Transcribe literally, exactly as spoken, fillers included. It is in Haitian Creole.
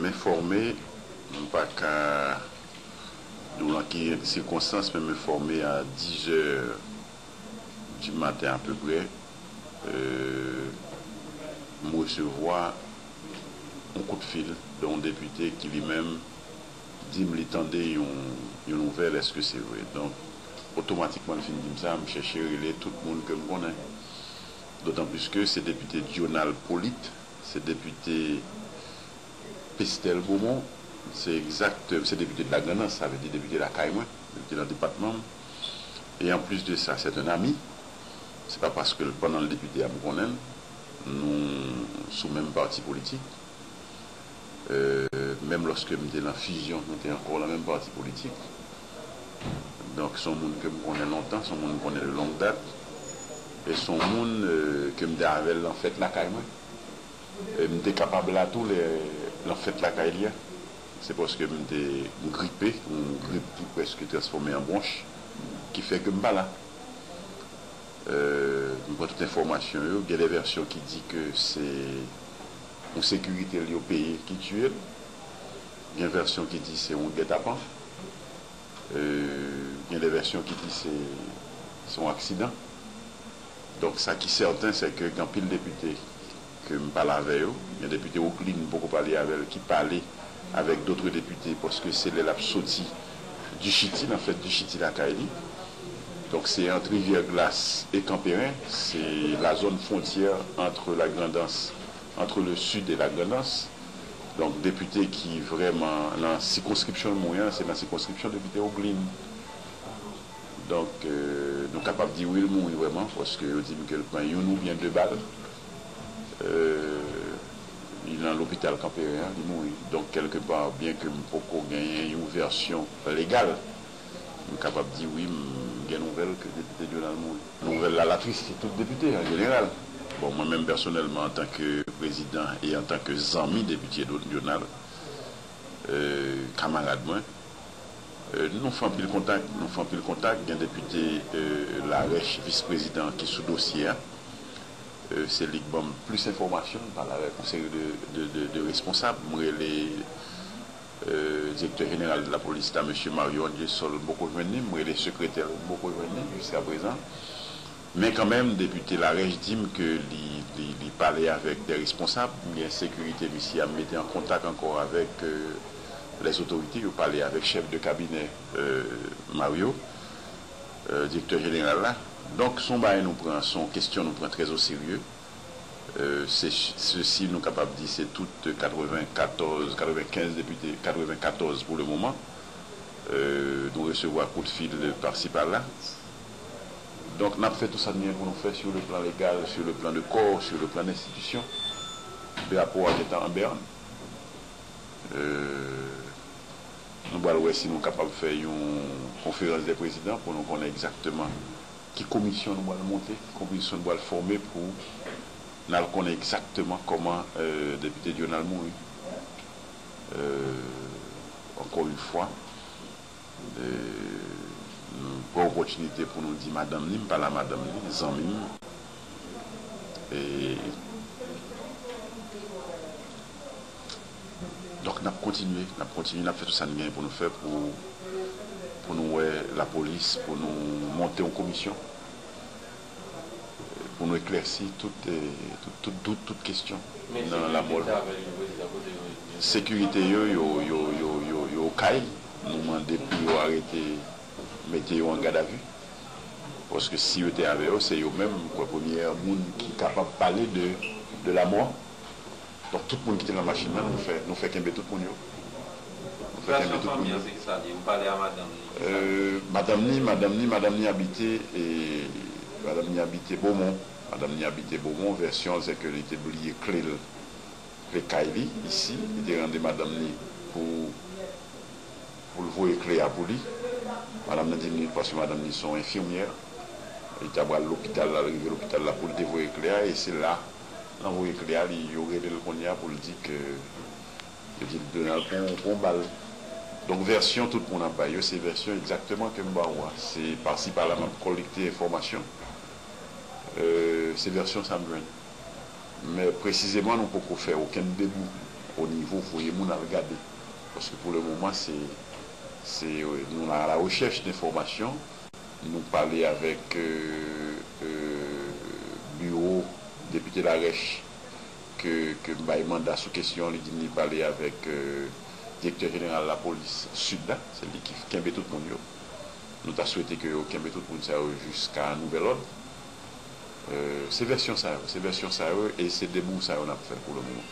enfòme, m pa ka di w nan ki sikonstans, men m enfòme a dizè di maten apeprè, euh, m resevwa yon kout fil de yon depite ki li menm di m li tande yon, yon nouvèl, èske se vre? Donk, otomatikman, l fin di m sa, m chèche rele tout moun ke m konnen. Dotan plis ke se depite Dionald Polit, se depite Pestel Beaumont, se egzakte, se depite de la Grandans, sa vle di depite lakay mwen, depite nan depatman m. E anplis de sa, c'est un ami. Se pa paske l pandan l depite a m konnen l. Nou sou menm pati politik. Euh, menm lòske m te nan fizyon, nou te ankò nan menm pati politik. Donk, se yon moun ke m konnen lontan, se yon moun m konnen de longue date. E se yon moun, euh, ke m te avè l nan fèt lakay mwen. E m te kapab la tou lè, nan fèt lakay li a. Se paske m te, m gripe, yon grip ki prèske transfòme an bwonch, ki fè ke m pa la. Euh, m pran tout enfòmasyon yo. Gen de vèsyon ki di ke se yon sekirite l yo peye ki tiye l. Gen vèsyon ki di se yon gètapan. Euh, gen de vèsyon ki di se, se yon aksidan. Donk, sa ki sèten, se ke gen anpil depite ke m pale avè yo. Gen depite Oglin, m poko pale avè l, ki pale avèk dotre depite, paske se lè l ap soti Dichiti, nan fèt Dichiti lakay li. Donk, se ant Rivyè Glas e Kanperen, se la zòn fwontyè ant la Grandans, entre le sud et la Grandans. Donk, depite ki vrèman nan sikonskripsyon l mouri an, se nan sikonskripsyon depite Oglin. Donk, euh, nou kapab di wi, l mouri vrèman, paske yo di m ke l pran youn oubyen de bal. Euh, li nan lopital Kanperen an, li mouri. Donk, kèlkepa, byen ke m poko genyen yon vèsyon legal, m kapab di wi, m gen nouvèl ke depite Dionald mouri. Nouvèl la, l atris tout depite an jeneral. Bon, mwen menm pèsonèlman, antanke prezidan e antanke zanmi depite Dionald, euh, kamarad mwen, euh, nou fè anpil kontak, nou fè anpil kontak. Gen depite, euh, Larèch, vis prezidan, ki sou dosye a. Euh, se li k ban m plis enfòmasyon, m pale avèk yon seri de, de, de, de responsab. M rele, euh, direktè jeneral de la polis la, mesye Mario Andresol, m poko jwenn li, m rele sekretè l, m poko jwenn li jiska prezan. Men kanmenm, depite Larèch di m ke li, li, li pale avèk de responsab, gen sekirite misye a mete an kontak ankò avèk, euh, lèzotorite, yo pale avèk chèf de kabinè, euh, Mario, euh, direktè jeneral la. Donk, se yon bagay nou pran, se yon kesyon nou pran trè o serye. Euh, se, se si nou kapab di se tout katrevenkatòz, katrevenkenz depite, katrevenkatòz pou le moman. Euh, nou resevwa kout fil pasi pala. Donk, n ap fè tout sa n gen pou nou fè sur le plan légal, sur le plan de corps, sur le plan d'institution. Drapo a gentan an bèn. Euh, nou pral wè si nou kapab fè yon konferans de prezidan pou nou konnen egzakteman ki komisyon nou pral monte, ki komisyon nou pral fòme pou n al konnen egzakteman kòman, euh, depite Dionald mouri. Euh, encore une fois, euh, nou pran opòtinite pou nou di madanm ni, m pale a madanm ni, zanmi m. E, donk, n ap kontinye, n ap kontinye, n ap fè tout sa n genyen pou nou fè pou, pou nou wè lapolis, pou nou monte yon komisyon, pou nou eklèsi tout, eh, tout, tout dout, tout kesyon nan lamò l. Sekirite yo, yo, yo, yo, yo, yo kay. Nou mande pou yo arete, mete yo an gadavi. Paske si yo te avè yo, se yo menm, m kwè, premye moun ki kapab pale de, de lamò. Donk, tout moun ki te nan machin nan, nou fè, nou fè kenbe tout moun yo. Nou fè kenbe tout moun yo. Vèsyon fanmi an, se ki sa l ye? M pale a madanm ni, ki sa l ye? Euh, madanm ni, madanm ni, madanm ni abite, e, madanm ni abite Beaumont. Madanm ni abite Beaumont, vèsyon l, se ke li te bliye kle l, kle kay li, isi. Li te mande madanm ni pou pou l voye kle a pou li. Madanm nan di m li, paske madanm li se yon enfimyè, li ta pral lopital la, l rive lopital la pou l te voye kle a, e se la, nan voye kle a, li, yo rele l kounye a pou l di ke, yo di l Donald pran, pran bal. Donk, vèsyon tout moun ap bay yo, se vèsyon egzakteman ke m ba ou a. Se pasi pala m ap kolekte enfòmasyon. Euh, se vèsyon sa m jwenn. Men presizeman, nou poko fè okenn debou o nivo voye moun al gade. Paske pou le moman, se, se, nou la a la rechèch denfòmasyon. Nou pale avèk, euh, euh, biwo depite Larèch ke, ke m bay manda sou kesyon, li di m li pale avèk, euh, direktè jeneral lapolis Sid la, se li ki kenbe tout moun yo. Nou ta swete ke yo kenbe tout moun sa yo jiska nouvèl òd. Euh, se vèsyon sa yo, se vèsyon sa yo, e se debou sa yo n ap fè pou le moman.